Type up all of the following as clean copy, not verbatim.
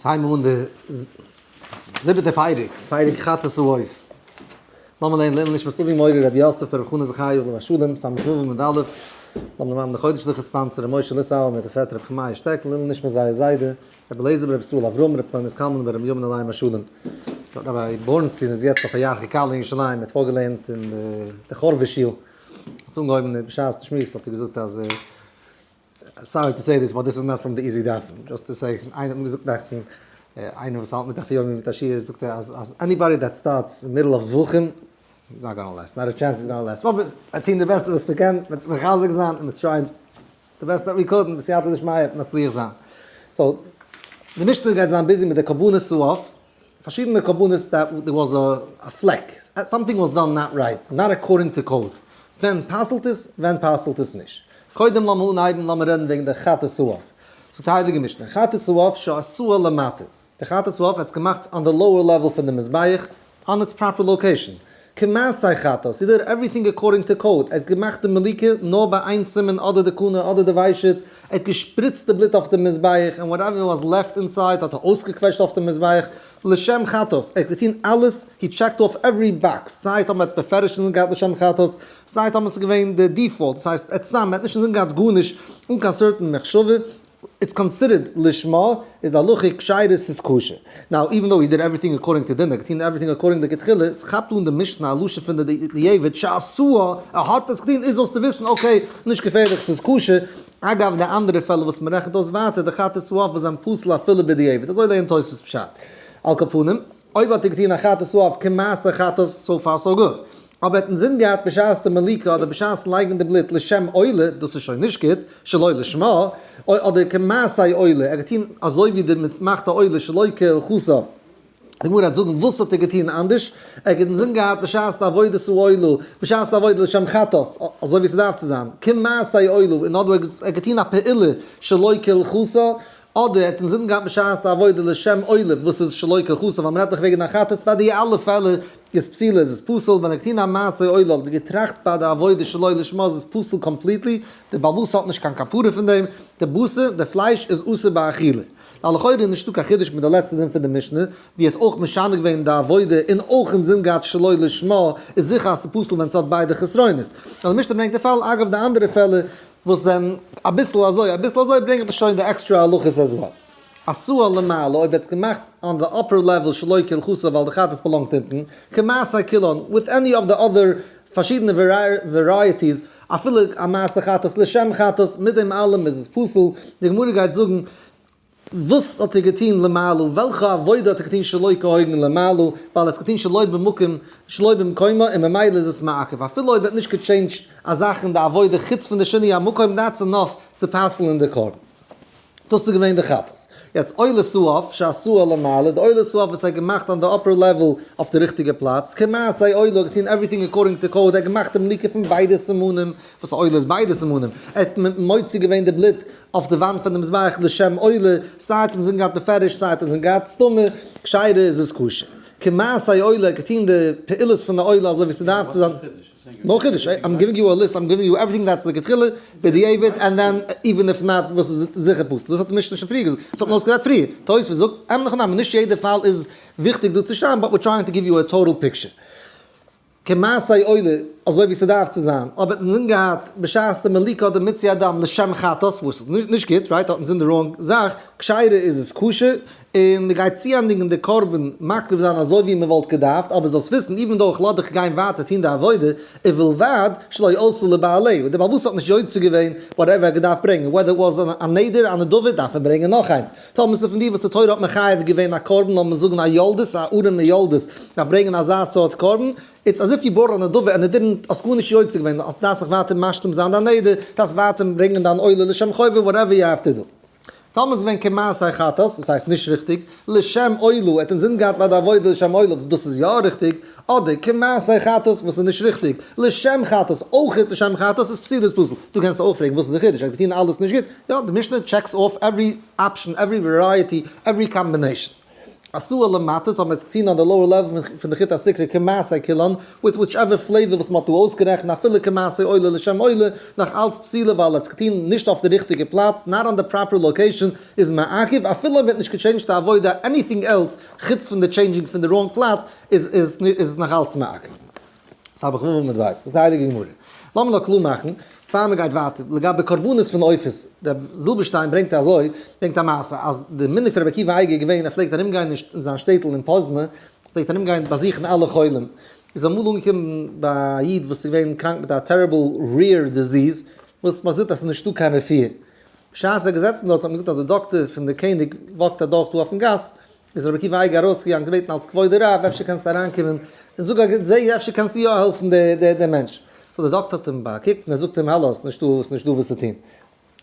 ס'הייבן אן די זיבעטע פרק, פרק חטאת העוף. לאמיר לערנען לעילוי נשמת אבי מורי רבי יוסף ברב חנא זכרי' עליו השלום, סמך ו' עמוד א', לאמיר דערמאנען די חודש'ליכע sponsor ר' משה ליסאווער מיט די פעטער רבי חמאי שטעקל, לעילוי נשמת זייער זיידע רבי אליעזר ברבי ישראל אברהם רבי פלוניס קלמן ברבי בנימין עליהם השלום. רבי בורנסטין איז יעצט אויף א ירחי כלה אין ירושלים, ער האט פארגעלערנט אין די חורבה שול, האט אנגעהויבן בשעת די שמועס האט ער געזאגט אז sorry to say this but this is not from the easy דפים, just to say, איינער האט מיר געזאגט נעכטן, איינער וואס האלט מיט דף יומי מיט א שיעור זאגט ער אז אז anybody that starts אין middle of זבחים is not gonna last, not a chance is gonna last, אבער מיר טוהן די בעסטע וואס מ'קען, מ'וועט זיך מחזק זיין און מ'וועט try ען די בעסטע that we could און בסייעתא דשמיא מצליח זיין. so, די משנה גייט זיין busy מיט די קרבנות העוף, פארשידענע קרבנות that there was a fleck, something was done not right, not according to code, ווען פסל'ט עס, ווען פסל'ט עס נישט. קודם לאמיר אנהייבן לאמיר רעדן וועגן די חטאת העוף. זאגט די הייליגע משנה, חטאת העוף שעשאה למטה, די חטאת העוף האט עס געמאכט on the lower level פון די מזבח, on its proper location. כמעשה חטאת, he did everything according to code, ער האט געמאכט די מליקה נאר ביי איין סימן אדער די קנה אדער די ושט, ער האט געשפריצט די בלוט אויף די מזבח און whatever was left inside האט ער אויסגעקוועטשט אויף די מזבח, לשם חטאת, ער האט געטון אלעס, he checked off every box, סיי טאמער ער האט בפירוש אינזין געהאט לשם חטאת, סיי טאמער ס'איז געווען די default, דאס הייסט ער האט סתם, ער האט נישט אינזין געהאט גארנישט אן קיין certain מחשבה, it's considered לשמה, איז הלכה כשרה ס'איז כשר. now even though he did everything according to דין, ער האט געטון everything according לכתחילה, עס כאפט אן די משנה א לשון פון די דיעבד שעשאה, ער האט עס געטון, איז זאלסטו וויסן okay, נישט געפערליך ס'איז כשר, אגב די אנדערע פעלער וואס מ'רעכנט אויס ווייטער די חטאת העוף וואס זענען פסול אפילו בדיעבד, אזוי לערנט תוספות פשט. על כל פנים, אויב האט ער געטון א חטאת העוף כמעשה חטאת, so far so good. אבער ער האט אינזין געהאט בשעת די מליקה אדער בשעת לייגן די בלוט לשם עולה, דאס איז שוין נישט גוט, שלא לשמה, אדער כמעשה עולה, ער האט געטון אזוי ווי די מ'מאכט א עולה שלא כהלכתה, די גמרא וועט זאגן וואס האט ער געטון אנדערש, ער האט אינזין געהאט בשעת די עבודת העולה, בשעת די עבודה לשם חטאת, אזוי ווי ס'דארף צו זיין, כמעשה עולה, אין other words ער האט געטון א פעולה שלא כהלכתה, אדער ער האט אינזין געהאט בשעת די עבודה לשם עולה וואס איז שלא כהלכתה ווייל מ'רעדט דאך וועגן א חטאת, ביי די אלע פעלער איז פסילה איז עס פסול, ווען ער האט געטון א מעשה עולה האט ער געטראכט ביי די עבודה שלא לשמה איז עס פסול completely, די בעל הבית האט נישט קיין כפרה פון דעם, די בשר, די פלייש, איז אסור באכילה. ווייל לכאורה איז נישטא קיין חידוש מיט די לעצטע דין פון די משנה, ווי ער האט אויך משנה געווען די עבודה און אויך אינזין געהאט שלא לשמה, איז זיכער אז ס'איז פסול ווען ס'האט ביידע חסרונות. נאר די משנה ברענגט די פאל, אגב די אנדערע פעלער וואס זענען אביסל אזוי אביסל אזוי ברענגט ער שוין די עקסטרע הלכות as well. עשאה למעלה אויב ער האט עס געמאכט on the upper level שלא כהלכתה ווייל די חטאת באלאנגט אונטן, כמעשה כולן with any of the other פארשידענע varieties, אפילו א מעשה חטאת לשם חטאת, מיט דעם אלעם איז עס פסול, די גמרא גייט זאגן וואס האט ער געטון למעלה, וועלכע עבודה האט ער געטון שלא כהוגן למעלה, ווייל ער האט עס געטון שלא במקום, שלא במקומה, און ממילא איז עס מעכב, אפילו אויב ער האט נישט גע change ט א זאך אין די עבודה חוץ פון די שינוי המקום, that's enough צו פסל'ן די קרבן. דאס איז געווען די חטאת. יעצט עולת העוף שעשאה למעלה, די עולת העוף וואס ער האט געמאכט on the upper level אויף די ריכטיגע פלאץ, כמעשה עולה, האט געטון everything according to code, ער האט געמאכט די מליקה פון ביידע סימנים, וואס עולה איז ביידע סימנים, ער האט מוציא געווען די בלוט אויף די וואנט פון די מזבח לשם עולה, סיי האט אינזין געהאט בפירוש סיי האט אינזין געהאט סתמא, כשרה איז עס כשר. כמעשה עולה, ער האט געטון די פעולות פון די עולה אזוי ווי ס'דארף צו זיין. no חידוש, I'm giving you a list, I'm giving you everything that's לכתחילה, בדיעבד, and then even if not וואס איז זיכער פסול. דאס האט די משנה שוין פריער געזאגט. דאס האט מען אויסגערעדט פריער. תוספות זאגט, אין הכי נמי, נישט יעדע פאל איז וויכטיג דא צו שרייבן, but we're trying to give you a total picture. כמעשה עולה, אזוי ווי ס'דארף צו זיין, אבער האט אינזין געהאט בשעת די מליקה אדער מיצוי הדם לשם חטאת, וואס איז נישט גוט, right, האט אינזין די wrong זאך, כשרה איז עס כשר, און מ'גייט צוענדיגן די קרבן מקריב זיין אזוי ווי מ'וואלט געדארפט, אבער זאלסט וויסן, even though איך לאז דיך גיין ווייטער טון די עבודה, ובלבד שלא עלתה לבעליה, דער בעל הבית האט נישט יוצא געווען whatever ער האט געדארפט ברענגען, whether it was א נדר, א נדבה, דארף ער ברענגען נאך איינס. טאמער ס'איז פון די וואס די תורה האט מחייב געווען א קרבן, לאמיר זאגן א יולדת, א ארעמע יולדת, דארף ברענגען אזא סארט קרבן, it's as if you brought א נדבה and it didn't, האסט גארנישט יוצא געווען, האסט דארפסט זיך ווייטער משלים זיין דיין נדר, דארפסט ווייטער ברענגען דיין עולה לשם חובה, whatever you have to do. טאמער איז געווען כמעשה חטאת, דאס הייסט נישט ריכטיג, לשם עולה, ער האט אינזין געהאט ביי די עבודה לשם עולה, דאס איז יא ריכטיג, אדער כמעשה חטאת וואס איז נישט ריכטיג, לשם חטאת, אויך לשם חטאת איז פסול איז פסול. דא קענסטו אויך פרעגן וואס איז די חידוש, ער האט געטון אלעס נישט גוט, יא, די משנה checks off every option, every variety, every combination. עשאה למטה, האט מען עס געטון אן די lower level פון די חוט הסיקרא כמעשה כולן, with whichever flavor וואס מ'האט דא אויסגערעכנט אפילו כמעשה עולה לשם עולה, נאך אלץ פסולה ווייל ער האט עס געטון נישט אויף די ריכטיגע פלאץ, not on the proper location, איז מעכב, אפילו אויב מ'האט נישט גע change ט די עבודה anything else חוץ פון די changing פון די wrong פלאץ, איז איז עס נאך אלץ מעכב. סמך ו' עמוד ב', זאגט די הייליגע גמרא. לאמיר נאר קלאר מאכן, פאר מען גייט ווייטער, לגבי קרבנות פון עופות, רב זילבערשטיין ברענגט אזוי, ברענגט א מעשה, אז די מנהג פון רבי עקיבא אייגער איז געווען, ער פלעגט ארום גיין אין זיין שטעטל אין פוזנא, פלעגט ארום גיין באזוכן אלע חולים, איז אמאל אנגעקומען ביי א איד וואס איז געווען קראנק מיט א terrible rare disease, וואס מען האט געזאגט אז עס איז נישטא קיין רפואה. בשעת ער איז געזעצן דארט האט מען געזאגט אז די דאקטער פון די קעניג walk ט אדורך דא אויפן גאס, איז רבי עקיבא אייגער ארויסגעגאנגען געבעטן אלס כבוד הרב אפשר קענסטו אריינקומען און זאג א גוט זעה אפשר קענסטו יא העלפן די מענטש. so דער דאקטער האט אים באקוקט און ער זאגט אים האלא ס'איז נישטא ס'איז נישטא וואס צו טון.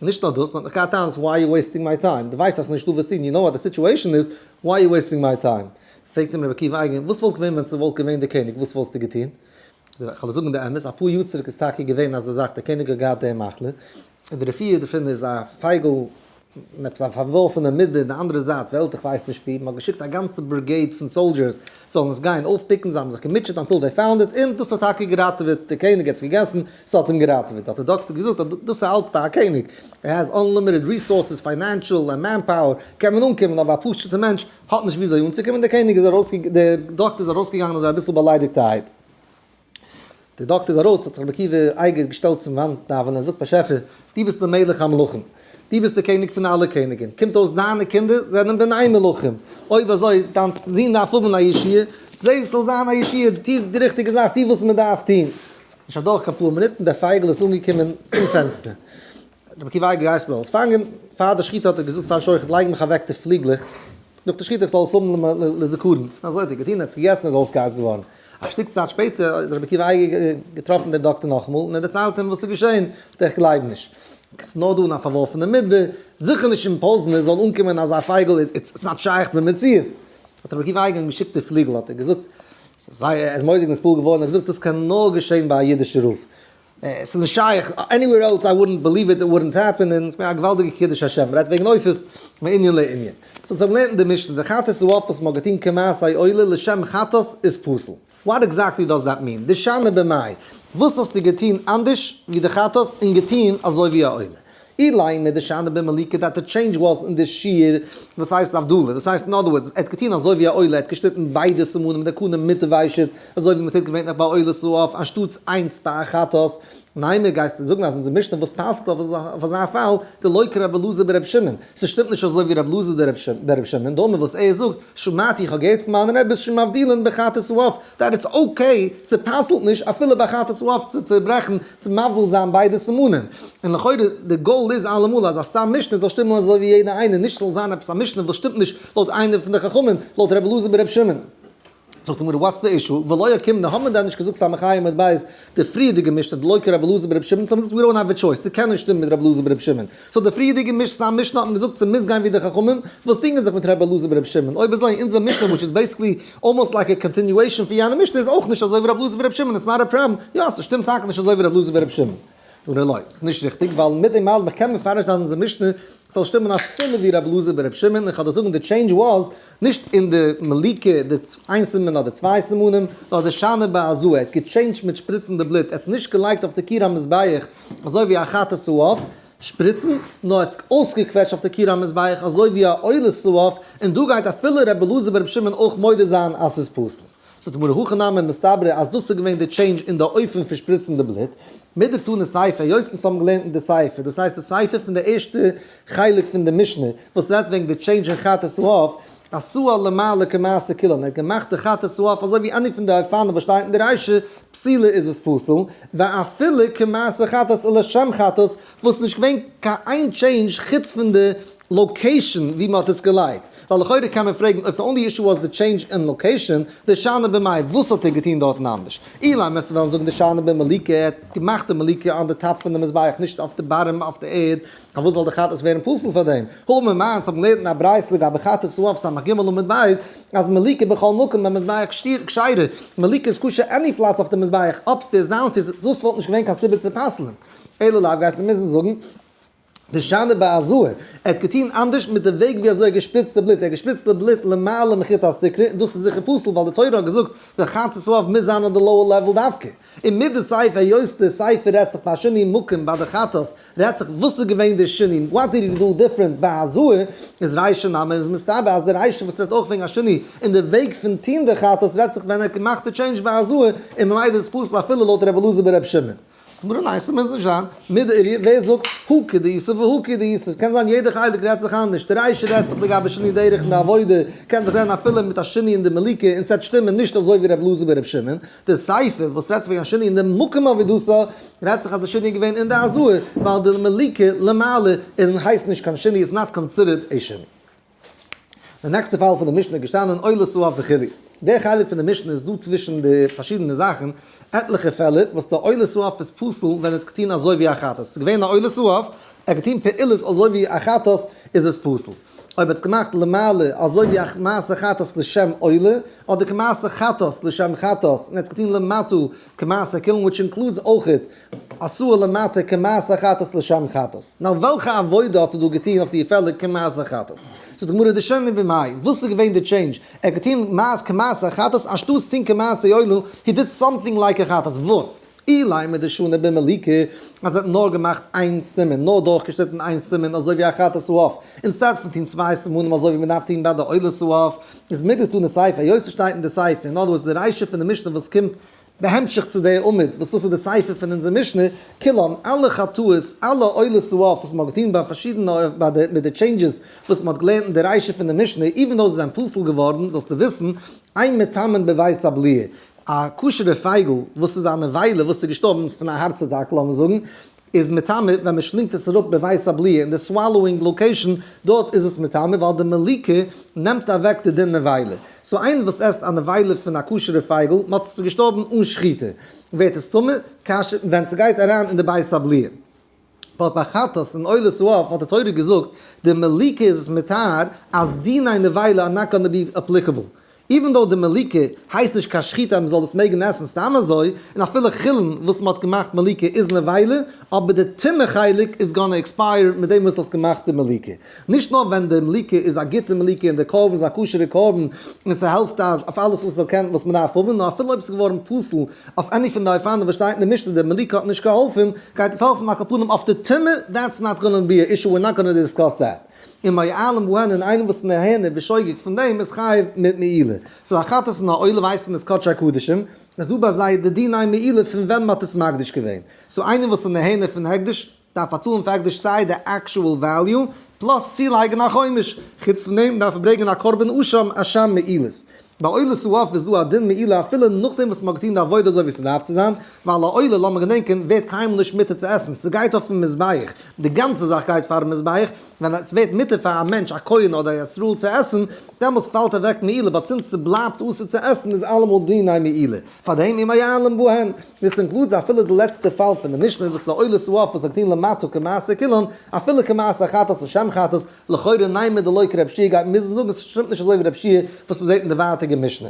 נישט נאר דאס נאר האט געהאט טענות why you wasting my time דו ווייסט אז ס'איז נישטא וואס צו טון you know what the situation is why you wasting my time. פרעגט אים רבי עקיבא אייגער וואס וואלט געווען ווען ס'וואלט געווען דער קעניג וואס וואלסטו געטון? כ'וועל זאגן די אמת אפאר יאר צוריק איז טאקע געווען אזא זאך דער קעניג האט געהאט די מחלה און די רפואה דערפון איז א פייגל און עפעס א פארווארפענע מדבר אין די אנדערע זייט וועלט איך ווייס נישט ווי, מען האט געשיקט א גאנצע brigade פון soldiers זאלן עס גיין אויפ pick ן, זיי האבן זיך געמוטשעט until they found it, און דאס האט טאקע געראטעוועט, דער קעניג האט עס געגעסן, ס'האט אים געראטעוועט, האט דער דאקטער געזאגט אז דאס איז אלץ ביי א קעניג, ער has unlimited resources, financial און manpower, קען מען אנקומען, אבער א פשוט'ער מענטש האט נישט וויאזוי אנצוקומען, דער קעניג איז ארויס, דער דאקטער איז ארויסגעגאנגען אזוי אביסל באליידיגטערהייט. דער דאקטער איז ארויס, האט זיך רבי עקיבא אייגער געשטעלט צום וואנט דאווענען, ער זאגט, באשעפער, דו ביסט דער מלך המלכים, דו ביסט דער קעניג פון אלע קעניגען, קומט אויס דיינע קינדער זענען בני מלכים, אויב אזוי, דיין זון דארף האבן א ישועה, זע עס זאל זיין א ישועה, טו די ריכטיגע זאך, טו וואס מען דארף טון. נישט אדורך קיין פאר מינוט און דער פייגל איז אנגעקומען צום פענסטער. רבי עקיבא אייגער געהייסן מען זאל עס פאנגען, פאר די שחיטה האט ער געזאגט פארן שוחט לייג מיך אוועק די פליגלעך נאך די שחיטה איך זאל עס האבן לזכרון, אזוי האט ער געטון, ער האט עס געגעסן און איז אויסגעהיילט געווארן. א שטיק צייט שפעטער איז רבי עקיבא אייגער געטראפן דעם דאקטער נאכאמאל און ער דערציילט אים וואס איז געשען, זאגט ער איך גלייב נישט, ס'איז נאר דא אין א פארווארפענע מדבר, זיכער נישט אין פוזנא זאל אנקומען אזא פייגל, it's not שייך במציאות. האט רבי עקיבא אייגער אים געשיקט די פליגל, האט ער געזאגט, זייער, ער איז מורא'דיג נתפעל געווארן, ער האט געזאגט דאס קען נאר געשען ביי א אידישער רב, עס איז נישט שייך, anywhere else I wouldn't believe it, it wouldn't happen, און ס'געווען א געוואלדיגע קידוש השם, מ'רעדט וועגן עופות, מענין לענין. so אונז האבן געלערנט אין די משנה, די חטאת העוף וואס מ'האט געטון כמעשה עולה לשם חטאת איז פסול. What exactly does that mean? דשני במאי, וואס האסטו געטון אנדערש ווי די חטאת און געטון אזוי ווי א עולה? אילימא דשני במליקה that the change was אין די שיעור וואס הייסט הבדלה, דאס הייסט אין other words, ער האט געטון אזוי ווי א עולה, ער האט געשניטן ביידע סימנים די קנה מיט די ושט, אזוי ווי מ'טוט געווענליך ביי עולת העוף אנשטאטס איינס ביי א חטאת. נימא גייסטו זאגן אז אונזער משנה וואס פסל'ט אויף אזא פאל, דלא כרבי אלעזר ברבי שמעון, ס'שטימט נישט אזוי ווי רבי אלעזר דרבי שמעון, דאמר וואס ער זאגט, שמעתי איך האב געהערט פון מיינע רבי'ס שמבדילין בחטאת העוף, that it's okay, ס'פסל'ט נישט אפילו ביי חטאת העוף צו צוברעכן, צו מבדיל זיין ביידע סימנים. און לכאורה די goal איז אלעמאל אז א סתם משנה זאל שטימען אזוי ווי יעדע איינער, נישט ס'זאל זיין עפעס א משנה וואס שטימט נישט לויט איינער פון די חכמים, לויט רבי אלעזר ברבי שמעון. זאגט די גמרא what's the issue, ולא אוקימנא, האבן מיר דען נישט געזאגט סמך ה' עמוד ב' די פריערדיגע משנה דלא כרבי אלעזר ברבי שמעון, so we don't have a choice, ס'קען נישט שטימען מיט רבי אלעזר ברבי שמעון, so די פריערדיגע משנה משנה האט מען געזאגט ס'מוז גיין ווי די חכמים וואס דינגען זיך מיט רבי אלעזר ברבי שמעון, אויב אזוי אונזער משנה which is basically almost like a continuation פון יענע משנה איז אויך נישט אזוי ווי רבי אלעזר ברבי שמעון, it's not a problem, יא ס'שטימט טאקע נישט אזוי ווי רבי אלעזר ברבי שמעון. זאגט ער לא, ס'איז נישט ריכטיג, ווייל מיט דעם אלעם איך קען מפרש זיין אונזער משנה ס'זאל שטימען אפילו ווי רבי אלעזר ברבי שמעון, און כ'וועל דיר זאגן די change was נישט אין די מליקה די איין סימן אדער צוויי סימנים, נאר דשני בהזאה, ער האט גע change ט מיט שפריצן די בלוט, ער האט עס נישט געלייגט אויף די קיר המזבח אזוי ווי א חטאת העוף שפריצן, נאר ער האט עס אויסגעקוועטשט אויף די קיר המזבח אזוי ווי א עולת העוף, און דא גייט אפילו רבי אלעזר ברבי שמעון אויך מודה זיין אז ס'איז פסול. זאגט די גמרא הכי נמי מסתברא אז דאס איז געווען די change אין די אופן פון שפריצן די בלוט, מדקתני סיפא, היות אונז האבן געלערנט אין די סיפא, דאס הייסט די סיפא פון די ערשטע חלק פון די משנה וואס רעדט וועגן די change אין חטאת העוף, עשאה למעלה כמעשה כולן, ער האט געמאכט די חטאת העוף אזוי ווי any פון די אופנים וואס שטייט אין די רישא, פסולה איז עס פסול, ואפילו כמעשה חטאת ולשם חטאת, וואס נישט געווען קיין איין change חוץ פון די location ווי מען האט עס געלייגט, ווייל לכאורה קען מען פרעגן אויב די only issue was די change אין location, דשני במאי וואס האט ער געטון דארטן אנדערש? אילימא וועסטו וועלן זאגן דשני במליקה, ער האט געמאכט די מליקה on the top פון די מזבח נישט אויף די bottom אויף די ערד, פארוואס זאל די חטאת ווערן פסול פאר דעם? הא אמר מר, אונז האבן געלערנט אין א ברייתא לגבי חטאת העוף סמך ג' עמוד ב' אז מליקה בכל מקום במזבח כשרה, מליקה איז כשר any פלאץ אויף די מזבח, upstairs downstairs, דאס וואלט נישט געווען קיין סיבה צו פסל'ן. אלא לאו גייסטו מוזן זאגן. דשני בהזאה, ער האט געטון אנדערש מיט די וועג ווי אזוי ער האט געשפריצט די בלוט, ער האט געשפריצט די בלוט למעלה מחוט הסיקרא, און דאס איז זיכער פסול ווייל די תורה האט געזאגט די חטאת העוף מוז זיין אויף די lower level דווקא. און מיט די סיפא היות די סיפא רעדט זיך ביי שינוי מקום ביי די חטאת רעדט זיך וואס איז געווען די שינוי what did he do different ביי הזאה איז רישא נמי איז מסתבר אז די רישא וואס רעדט אויך וועגן א שינוי אין די וועג פון טוהן די חטאת רעדט זיך ווען ער האט געמאכט די change ביי הזאה און ממילא איז פסול אפילו לויט ר' אלעזר בר' שמעון. סברא ניין ס'מוז נישט זיין מיט די עירי' ווער זאגט הא כדאיתא והא כדאיתא קען זיין יעדע חלק רעדט זיך אנדערש די רישא רעדט זיך לגבי שינוי דרך אין די עבודה קען זיך רעדן אפילו מיט א שינוי אין די מליקה און ס'עט שטימען נישט אזוי ווי ר' אלעזר בר' שמעון די סיפא וואס רעדט זיך וועגן א שינוי אין די מקום עבודתה רעדט זיך אז די שינוי איז געווען אין די הזאה ווייל די מליקה למעלה איז הייסט נישט קיין שינוי איז not considered a שינוי. די נעקסטע פאל פון די משנה איז געשטאנען עולת העוף וכו'. דער חלק פון די משנה איז דא צווישן די פארשידענע זאכן עטליכע פעלער וואס די עולת העוף איז פסול ווען עס געטון אזוי ווי א חטאת. ס'איז געווען א עולת העוף, ער האט געטון פעולות אזוי ווי א חטאת איז עס פסול. אויב ער האט עס געמאכט למעלה אזוי ווי א מעשה חטאת לשם עולה, אדער כמעשה חטאת לשם חטאת, און ער האט עס געטון למטה כמעשה כולן which includes אויכעט עשאה למטה כמעשה חטאת לשם חטאת. נאר וועלכע עבודה האט ער דא געטון אויף די פעלער כמעשה חטאת? זאגט די גמרא דשני במאי, וואס איז געווען די change? ער האט געטון מעש כמעשה חטאת אנשטאטס טון כמעשה עולה, he did something like a חטאת, וואס? אילימא דשני במליקה, אז ער האט נאר געמאכט איין סימן, נאר דורכגעשניטן איין סימן אזוי ווי א חטאת העוף, instead פון טון צוויי סימנים אזוי ווי מען דארף טון ביי די עולת העוף, איז מדקתני סיפא, היות עס שטייט אין די סיפא, אין other words די רישא פון די משנה וואס קומט בהמשך צו די עמוד, וואס דאס איז די סיפא פון אונזער משנה, כולן, אלע חטאות, אלע עולת העוף וואס מ'האט געטון ביי פארשידענע, ביי די, מיט די changes וואס מ'האט געלערנט אין די רישא פון די משנה, even though זיי זענען פסול געווארן, זאלסטו וויסן, אין מטמאין בבית הבליעה. א כשר'ע פייגל וואס איז א נבילה וואס איז געשטארבן פון א הארץ אטאק לאמיר זאגן, איז מטמא ווען מען שלינגט עס אראפ בבית הבליעה אין די swallowing location, דארט איז עס מטמא ווייל די מליקה נעמט אוועק די דין נבילה. so איינער וואס עסט א נבילה פון א כשר'ע פייגל, מען האט עס געשטארבן אן שחיטה, ווערט עס טמא כאשר ווען ס'גייט אריין אין די בית הבליעה. but ביי חטאת און עולת העוף האט די תורה געזאגט די מליקה איז עס מטהר אז דיני נבילה are not gonna be applicable. even though די מליקה הייסט נישט קיין שחיטה אז מ'זאל עס מעגן עסן סתם אזוי, און אפילו חולין וואס מ'האט געמאכט מליקה איז נבילה, אבער די טומאה חלק איז gonna expire מיט דעם וואס האסט געמאכט די מליקה. נישט נאר ווען די מליקה איז א גוטע מליקה און די קרבן איז א כשר'ע קרבן און ס'העלפט אז אויף אלעס וואס ס'זאל קענען וואס מ'דארף האבן, נאר אפילו אויב ס'איז געווארן פסול אויף any פון די אופנים וואס שטייט אין די משנה די מליקה האט נישט געהאלפן, גייט עס העלפן על כל פנים אויף די טומאה, that's not gonna be a issue, we're not gonna discuss that. און מועלין בהן און איינער וואס נהנה בשוגג פון דעם איז חייב מיט מעילה. so א חטאת און א עולה ווייסט מען איז קדשי קדשים, איז דא ביי זיי די דיני מעילה פון ווען מען האט עס מקדיש געווען. so איינער וואס איז נהנה פון הקדש דארף באצאלן פאר הקדש סיי די actual value plus צולייגן א חומש, חוץ פון דעם דארף ער ברענגען א קרבן אשם אשם מעילות. ביי עולת העוף איז דא א דין מעילה אפילו נאכדעם וואס מ'האט געטון די עבודה אזוי ווי ס'דארף צו זיין, ווייל א עולה, לאמיר געדענקען, ווערט קיינמאל נישט מותר צו עסן, ס'גייט אויפן מזבח, די גאנצע זאך גייט פארן מזבח, ווען עס ווערט מותר פאר א מענטש א כהן אדער א ישראל צו עסן, דעמאלס פאלט אוועק מעילה, but since ס'בלייבט אסור צו עסן איז אלעמאל דיני מעילה, פארדעם ומועלין בהן. דאס includes אפילו די לעצטע פאל פון די משנה וואס איז א עולת העוף וואס האט געטון למטה כמעשה כולן, אפילו כמעשה חטאת לשם חטאת, לכאורה נימא דלא כרבי יהושע גייט מוזן זאגן ס'שטימט נישט אזוי ווי רבי יהושע וואס מ'זעט אין די ווייטערדיגע משנה.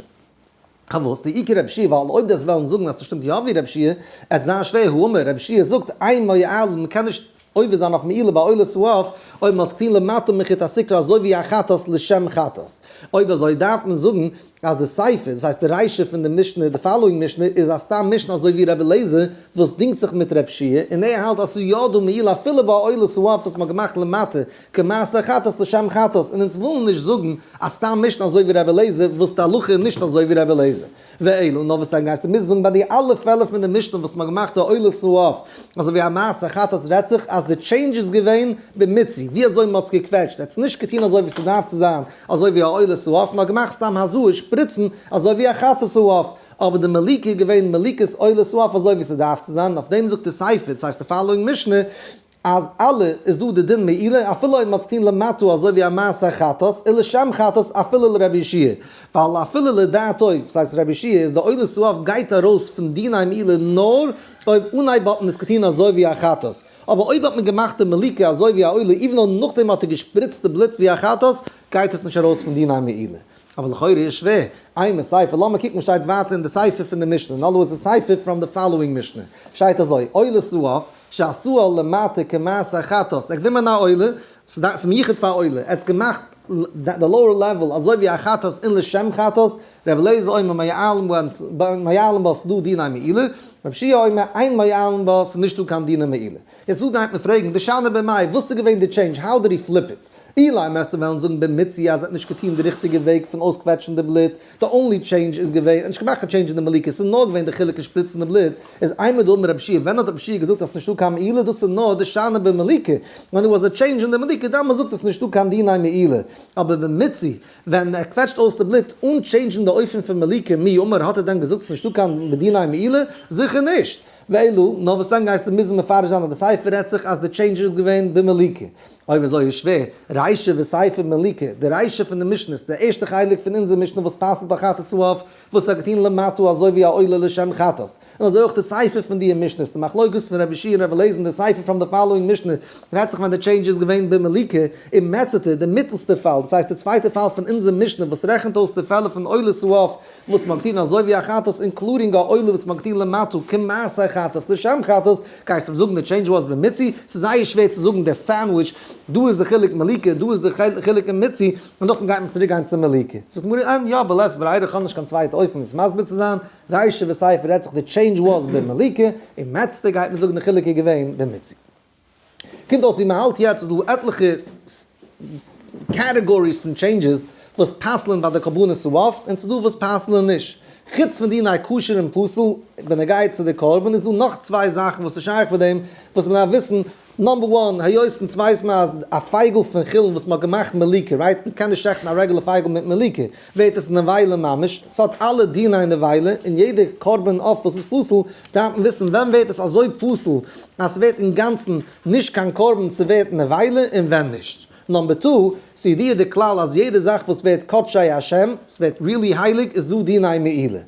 פארוואס? דאי כרבי יהושע ווייל אויב דאס וועלן זאגן אז ס'שטימט יא ווי רבי יהושע עט זיין שווער האמר רבי יהושע זאגט אין מועלין מ'קען נישט עובר זיין אויף מעילה ביי עולת העוף אויב מ'האט עס געטון למטה מחוט הסיקרא אזוי ווי א חטאת לשם חטאת. אויב אזוי דארף מען זאגן אז די סיפא, דאס הייסט די רישא פון די משנה, די following משנה, איז א סתם משנה אזוי ווי רבי אליעזר וואס דינגט זיך מיט רבי יהושע און ער האלט אז ס'איז יא דא מעילה אפילו ביי עולת העוף וואס מ'האט געמאכט למטה כמעשה חטאת לשם חטאת, און אונז ווילן נישט זאגן א סתם משנה אזוי ווי רבי אליעזר וואס די הלכה איז נישט אזוי ווי רבי אליעזר. ואלא נאר וואס דען גייסטו מוזן זאגן ביי די אלע פעלער פון די משנה וואס מ'האט געמאכט די עולת העוף אזוי ווי א מעשה חטאת רעדט זיך אז די change איז געווען במיצוי ווי אזוי מ'האט עס געקוועטשט ער האט עס נישט געטון אזוי ווי ס'דארף צו זיין אזוי ווי א עולת העוף נאר געמאכט סתם הזאה שפריצן אזוי ווי א חטאת העוף אבער די מליקה איז געווען מליקת עולת העוף אזוי ווי ס'דארף צו זיין און אויף דעם זאגט די סיפא דאס הייסט די following משנה אז אלע איז דא די דין מעילה אפילו אויב מ'האט עס געטון למטה אזוי ווי א מעשה חטאת ולשם חטאת אפילו לרבי יהושע ווייל אפילו לדעתו דאס הייסט רבי יהושע איז די עולת העוף גייט ארויס פון דיני מעילה נאר אויב אנהייב האט מען עס געטון אזוי ווי א חטאת אבער אויב האט מען געמאכט די מליקה אזוי ווי א עולה even אויב נאכדעם האט ער געשפריצט די בלוט ווי א חטאת גייט עס נישט ארויס פון דיני מעילה. אבער לכאורה איז שווער, אימא סיפא, לאמיר קוקן וואס שטייט ווייטער אין די סיפא פון די משנה, in other words די סיפא from the following משנה, שטייט אזוי, עולת העוף. שעשאה למטה כמעשה חטאת, ער האט גענומען א עולה, ס'איז מיוחד פאר עולה, ער האט עס געמאכט די lower level אזוי ווי א חטאת און לשם חטאת, רבי אליעזר אומר מועלין בה ס'דא דיני מעילה, רבי יהושע אומר אין מועלין בה ס'איז נישטא קיין דיני מעילה. יעצט דא גייט מען פרעגן דשני במאי וואס איז געווען די change how did he flip it? אילימא וועסטו וועלן זאגן במיצוי אז ער האט נישט געטון די ריכטיגע וועג פון אויסקוועטשן די בלוט, די only change איז געווען, ער האט נישט געמאכט קיין change אין די מליקה, ס'איז נאר געווען די חילוק אין שפריצן די בלוט, איז אימר דאמר רבי יהושע, ווען האט רבי יהושע געזאגט אז ס'נישטא קיין מעילה, דאס איז נאר דשני במליקה, ווען there was a change אין די מליקה, דאמאלס זאגט ער ס'נישטא קיין דיני מעילה, אבער במיצוי, ווען ער קוועטשט אויס די בלוט אן change ן די אופן פון מליקה, מי אמר האט ער דען געזאגט ס'נישטא קיין דיני מעילה? זיכער נישט! ואלא, נאר וואס דען גייסטו מוזן מפרש זיין אז די סיפא רעדט זיך אז די change איז געווען במליקה. אויב אזוי איז שווער, רישא וסיפא מליקה, די רישא פון די משנה'ס, די ערשטע חלק פון אונזער משנה וואס פסל'ט א חטאת העוף, וואס האט געטון למטה אזוי ווי א עולה לשם חטאת, און אזוי אויך די סיפא פון די משנה'ס, די מחלוקת פון רבי יהושע און רבי אליעזר אין די סיפא from the following משנה, רעדט זיך ווען די change איז געווען במליקה, ומעצתא, די מיטלסטע פאל, דאס הייסט די צווייטע פאל פון אונזער משנה וואס רעכנט אויס די פעלער פון עולת העוף, וואס מ'האט געטון אזוי ווי א חטאת including א עולה וואס מ'האט געטון למטה כמעשה חטאת לשם חטאת, גייסט אים זאגן די change was במיצוי? ס'איז זייער שווער צו זאגן די sandwich, דא איז די חילוק מליקה, דא איז די חילוק אין מיצוי, און נאכדעם גייט מען צוריק גיין צו מליקה. זאגט די גמרא, אין יא בלית ברירה איך האב נישט קיין צווייטע אופן עס מסביר צו זיין, רישא וסיפא רעדט זיך די change was במליקה, ומעצתא גייט מען זאגן די חילוק איז געווען במיצוי. קומט אויס ווי מען האלט יעצט איז דא עטליכע categories פון changes וואס פסל'ן ביי די קרבנות העוף און ס'דא וואס פסל'ן נישט. חוץ פון דיני כשר און פסול בנוגע צו די קרבן איז דא נאך צוויי זאכן וואס איז שייך מיט דעם וואס מען דארף וויסן, number one, היות אונז ווייסט מען אז א פייגל פון חולין וואס מען האט געמאכט מליקה, right? מען קען נישט שעכטן א רעגולער פייגל מיט מליקה, ווערט עס נבילה ממש, ס'האט אלע דיני נבילה, און יעדע קרבן עוף וואס איז פסול דארף מען וויסן ווען ווערט עס אזוי פסול אז ס'ווערט אינגאנצן נישט קיין קרבן ס'ווערט נבילה און ווען נישט. number two, ס'ידוע די כלל אז יעדע זאך וואס ווערט קדשי השם, ס'ווערט really הייליג, איז דא דיני מעילה.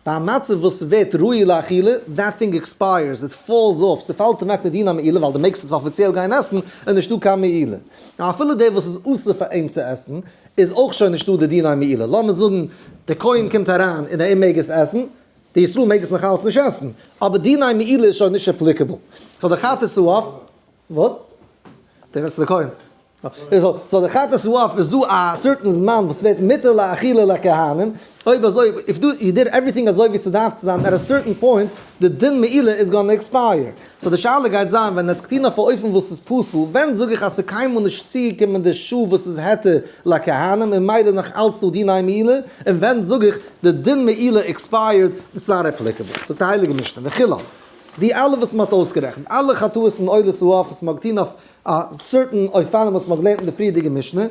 ביי א מצב וואס ס'ווערט ראוי לאכילה, that thing expires, it falls off, ס'פאלט אוועק די דיני מעילה ווייל דו מעגסט עס אפיציעל גיין עסן, איז נישטא קיין מעילה. אפילו דער וואס איז אסור פאר אים צו עסן, איז אויך שוין נישטא די דיני מעילה. לאמיר זאגן דער כהן קומט אריין און ער מעג עס עסן, די ישראל מעג עס נאך אלץ נישט עסן, אבער דיני מעילה איז שוין נישט applicable. so די חטאת העוף, וואס? דער איז די כהן. so די חטאת העוף איז דא א certain זמן וואס ווערט מותר לאכילה לכהנים, אויב אזוי, if דו you did everything אזוי ווי ס'דארף צו זיין, at a certain point, די דין מעילה איז gonna expire. so די שאלה גייט זיין, ווען עטס געטון אויף א אופן וואס איז פסול, ווען זאג איך אז ס'איז קיינמאל נישט צוגעקומען די שעה וואס איז היתר לכהנים און מילא נאך אלץ דא דיני מעילה, און ווען זאג איך די דין מעילה expired, it's not applicable. זאגט די הייליגע משנה, וכולן, די אלע וואס מ'האט אויסגערעכנט, אלע חטאות און עולות העוף וואס מ'האט געטון אויף א certain אופנים וואס מ'האט געלערנט אין די פריערדיגע משנה,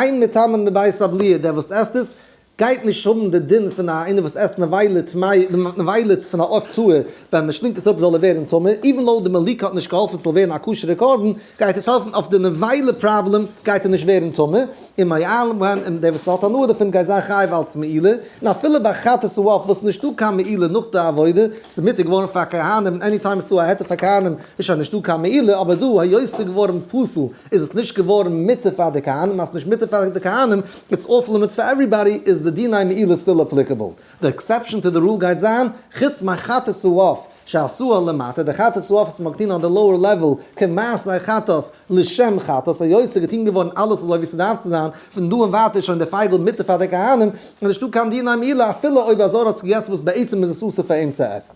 אין מטמאין מבית הבליעה, דער וואס עסט עס, גייט נישט האבן די דין פון א איינער וואס עסט נבילה טמאה, נבילה פון א עוף טהור, ווען מען שלינגט עס אפ זאל ער ווערן טמא, even though די מליקה האט נישט געהאלפן ס'זאל ווערן א כשר'ע קרבן, גייט עס העלפן אויף די נבילה פראבלעם גייט ער נישט ווערן טמא, און מועלין בהן און דער וואס האט הנאה דערפון גייט זיין חייב אלץ מעילה, און אפילו ביי חטאת העוף וואס נישטא קיין מעילה נאך די עבודה, ס'איז מותר געווארן פאר כהנים און any time ס'איז דא א היתר פאר כהנים איז שוין נישטא קיין מעילה, אבער דא היות ס'איז געווארן פסול איז עס נישט געווארן מותר פאר די כהנים, אז ס'איז נישט מותר פאר די כהנים it's off limits פאר everybody, איז די דיני מעילה still applicable. די exception to the rule גייט זיין, חוץ מחטאת העוף שעשאה למטה, די חטאת העוף וואס מ'האט געטון אן די lower level, כמעשה חטאת, לשם חטאת, היות ס'איז געטון געווארן אלעס אזוי ווי ס'דארף צו זיין, פון דא און ווייטער איז שוין די פייגל מותר פאר די כהנים, און נישטא קיין דיני מעילה אפילו אויב א זר האט עס געגעסן וואס בעצם איז עס אסור פאר אים צו עסן.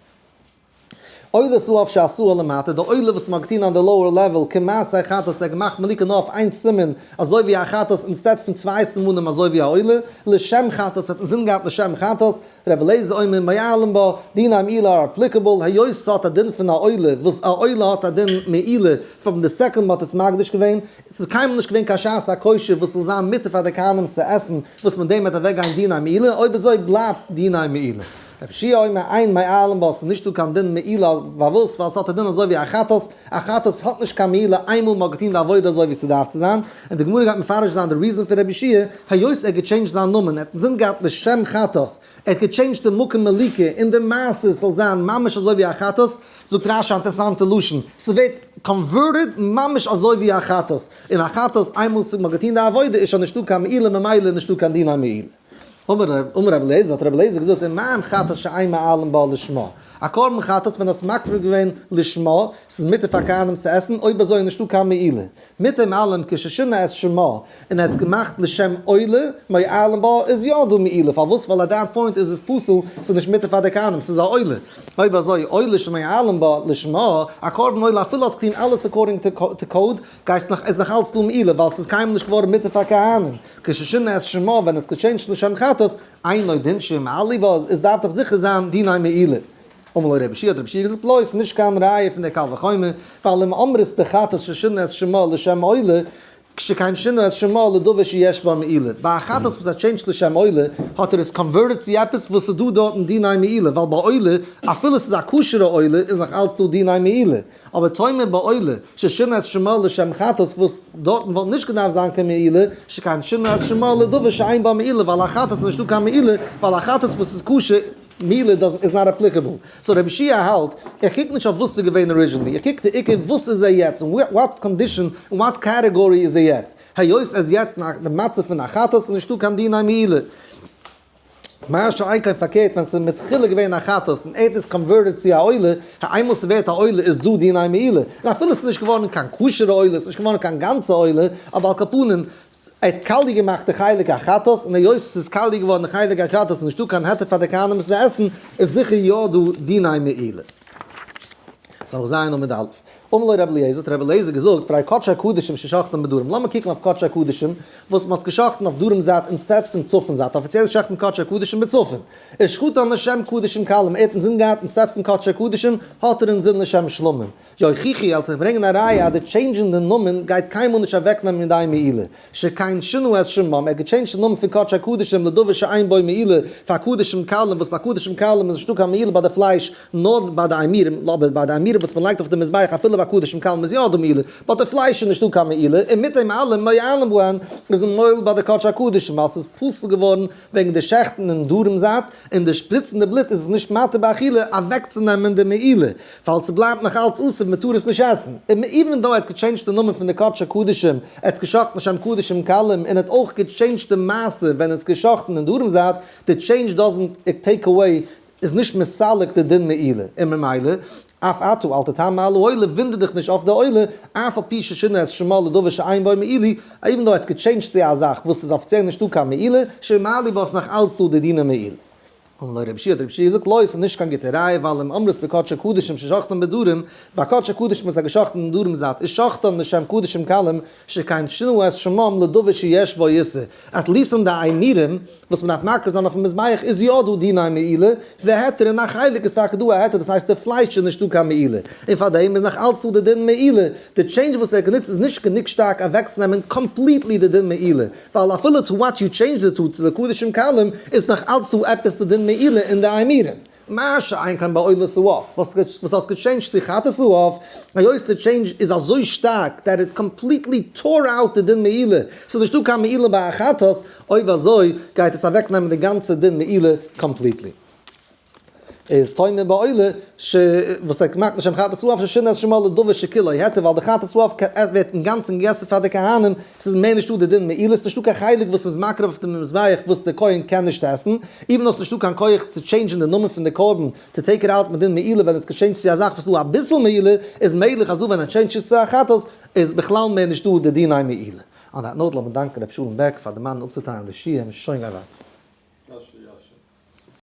עולת העוף שעשאה למטה, די עולה וואס מ'האט געטון אן די lower level, כמעשה חטאת, ער האט געמאכט מליקה נאר אויף איין סימן, אזוי ווי א חטאת instead פון צוויי סימנים אזוי ווי א עולה, לשם חטאת, האט אינזין געהאט לשם חטאת, רבי אליעזר אומר מועלין בה, דיני מעילה are applicable, היות ס'האט א דין פון א עולה, וואס א עולה האט א דין מעילה from the second מ'האט עס מקדיש געווען, עס איז קיינמאל נישט געווען קיין שעת הכושר וואס זאל זיין מותר פאר די כהנים צו עסן, וואס מיט דעם וועט אוועקגיין דיני מעילה, אויב אזוי בלייבט דיני מעילה. רבי יהושע אומר אין מועלין בה, ס'איז נישטא קיין דין מעילה, פארוואס? ווייל ס'האט א דין אזוי ווי א חטאת, א חטאת האט נישט קיין מעילה איינמאל מ'האט געטון די עבודה אזוי ווי ס'דארף צו זיין, און די גמרא גייט מפרש זיין די reason פון רבי יהושע, היות ער האט געטשעינדזשט זיין נאמען, ער האט אינזין געהאט לשם חטאת, ער האט געטשעינדזשט די מקום מליקה און די מעשה ס'זאל זיין ממש אזוי ווי א חטאת, זאגט רש"י א אינטערעסאנטע לשון, ס'ווערט converted ממש אזוי ווי א חטאת, און א חטאת איינמאל מ'האט געטון די עבודה איז שוין נישטא קיין מעילה ממילא איז נישטא קיין דיני מעילה. אמר רבי אליעזר, האט רבי אליעזר געזאגט, ומה אם חטאת שאין מועלין בה לשמה? א קרבן חטאת ווען האסט מקריב געווען לשמה, ס'איז מותר פאר כהנים צו עסן, אויב אזוי איז נישטא קיין מעילה. מיט דעם אלעם כששינה את שמה און ער האט עס געמאכט לשם עולה, מועלין בה, איז יא דא מעילה, פארוואס? ווייל at that point איז עס פסול, ס'איז נישט מותר פאר די כהנים, ס'איז א עולה. אויב אזוי עולה שמועלין בה לשמה, א קרבן עולה אפילו האסט געטון אלעס according to code, גייסט נאך איז נאך אלץ דא מעילה ווייל ס'איז קיינמאל נישט געווארן מותר פאר כהנים, כששינה את שמה ווען עס געטשעינדזשט לשם חטאת, אינו דין שימעלו בה, עס דארף דאך זיכער זיין דיני מעילה. אמר לו רבי יהושע האט רבי יהושע געזאגט לא, ס'איז נישט קיין ראיה פון דער קל וחומר, ווייל אם אמרת בחטאת ששינה את שמה לשם עולה, שכן שינה את שמה לדבר שיש בה מעילה. ביי א חטאת וואס האט טשעינדזשט לשם עולה, האט ער עס converted צו עפעס וואס איז דא דארטן דיני מעילה, ווייל ביי עולה, אפילו ס'איז א כשר'ע עולה, איז נאך אלץ דא דיני מעילה. אבער תאמר בעולה, ששינה את שמה לשם חטאת וואס דארטן וואלט נישט געדארפט זיין קיין מעילה, שכן שינה את שמה לדבר שאין בה מעילה, ווייל א חטאת איז נישטא קיין מעילה, ווייל א חטאת וואס איז כשר, מעילה איז not applicable. So רבי יהושע האלט, איך קוק נישט אויף וואס איז געווען originally, איך קוק די עיקר וואס איז ער יעצט, אין what condition, אין what category איז ער יעצט. היות ער איז יעצט אין די מצב פון א חטאת איז נישטא קיין דיני מעילה. מה שאין כן פארקערט ווען ס'איז מתחילה געווען א חטאת און ער האט עס converted צו א עולה, איינמאל ס'ווערט א עולה איז דא דיני מעילה, און אפילו ס'איז נישט געווארן קיין כשר'ע עולה, ס'איז נישט געווארן קיין גאנצע עולה, אבער על כל פנים, ער האט קאליע געמאכט די חלק החטאת, און היות ס'איז קאליע געווארן די חלק החטאת און נישטא קיין היתר פאר די כהנים עס צו עסן, איז זיכער יא דא דיני מעילה. סמך ז' עמוד א'. אמר לו רבי אליעזר, האט רבי אליעזר געזאגט, וראה קדשי קדשים ששחטן בדרום, לאמיר קוקן אויף קדשי קדשים וואס מ'האט געשחטן אויף דרום זייט instead פון צפון זייט, אפיציעל שחט מען קדשי קדשים בצפון, ושחטן לשם קדשים קלים, ער האט אינזין געהאט instead פון קדשי קדשים האט ער אינזין לשם שלמים. יוכיחו, ער וועט ברענגען א ראיה אז די טשעינדזשן די נאמען גייט קיינמאל נישט אוועקנעמען דיין מעילה, שכן שינו את שמם, ער האט געטשעינדזשט די נאמען פון קדשי קדשים לדבר שאין בו מעילה פאר קדשים קלים, וואס ביי קדשים קלים איז נישטא קיין מעילה ביי די פלייש נאר ביי די אימורים, אבער ביי די אימורים וואס מען לייגט אויף די מזבח אפילו ביי קדשים קלים איז יא דא מעילה, ביי די פלייש איז נישטא קיין מעילה, און מיט דעם אלעם מועלין בהן איז מען מועל ביי די קדשי קדשים ווייל ס'איז פסול געווארן וועגן די שעכטן אין דרום זייט און די שפריצן די בלוט איז עס נישט מתיר באכילה אוועקצונעמען די מעילה ווייל ס'בלייבט נאך אלץ אסור מ'טאר עס נישט עסן. און even though ער האט געטשעינדזשט די נאמען פון די קדשי קדשים, ער האט עס געשאכטן לשם קדשים קלים, און ער האט אויך געטשעינדזשט די מעשה ווען עס איז געשאכטן אין דרום זייט, די change doesn't take away, איז נישט מסלק די דין מעילה, און ממילא, אף אתה אל תתמה על העולה, וואונדער דיך נישט אויף די עולה, אף על פי ששינה את שמה לדבר שאין בו מעילה, even though ער האט עס געטשעינדזשט צו א זאך וואס איז אפיציעל נישטא קיין מעילה, שימעלו בה איז נאך אלץ דא די דיני מעילה. אמר לו רבי יהושע, האט רבי יהושע געזאגט, לא, ס'איז נישט קיין גוטע ראיה, ווייל אם אמרת בקדשי קדשים ששחטן בדרום, ביי קדשי קדשים וואס איז געשחטן אין דרום זייט, איז שחטן לשם קדשים קלים, שכן שינו את שמם לדבר שיש בו איסור. at least אין די אימורים וואס מ'דארף מקריב זיין אויפן מזבח איז יא דא דיני מעילה, והיתר אין א חלק איז טאקע דא א היתר דאס הייסט די פלייש איז נישטא קיין מעילה, און פארדעם איז נאך אלץ דא די דין מעילה, די change וואס ער האט גענוצט איז נישט גענוג שטארק אוועקצונעמען completely די דין מעילה, ווייל אפילו to what you changed it to צו די קדשים קלים איז נאך אלץ דא עפעס די דין מעילה אין די אימורים. מה שאין כן בעולת העוף, וואס האסט געטשעינדזשט צו חטאת העוף, היות די change איז אזוי שטארק that it completely tore out די דין מעילה, ס'איז נישטא קיין מעילה ביי א חטאת, אויב אזוי גייט עס אוועקנעמען די גאנצע דין מעילה completely. איז תאמר בעולה ש וואס ער מאכט לשם חטאת העוף ששינה את שמה לדבר שכולו היתר ווייל די חטאת העוף עס ווערט אינגאנצן געגעסן פאר די כהנים, ס'איז מער נישטא די דין מעילה, ס'איז נישטא קיין חלק וואס מ'איז מקריב אויף דעם מזבח וואס די כהן קען נישט עסן, even though ס'איז נישטא קיין כח צו טשעינדזשן די נאמען פון די קרבן to take it out מיט דין מעילה ווען עס געטשעינדזשט צו א זאך וואס איז דא אביסל מעילה, איז מעגליך אז דא ווען ער טשעינדזשט עס צו א חטאת איז בכלל מער נישטא די דיני מעילה. On that note לאמיר דאנקען ר' שלום בעק פאר דערמאנען אפצוטיילן די שיעור, שוין גיי ווייטער.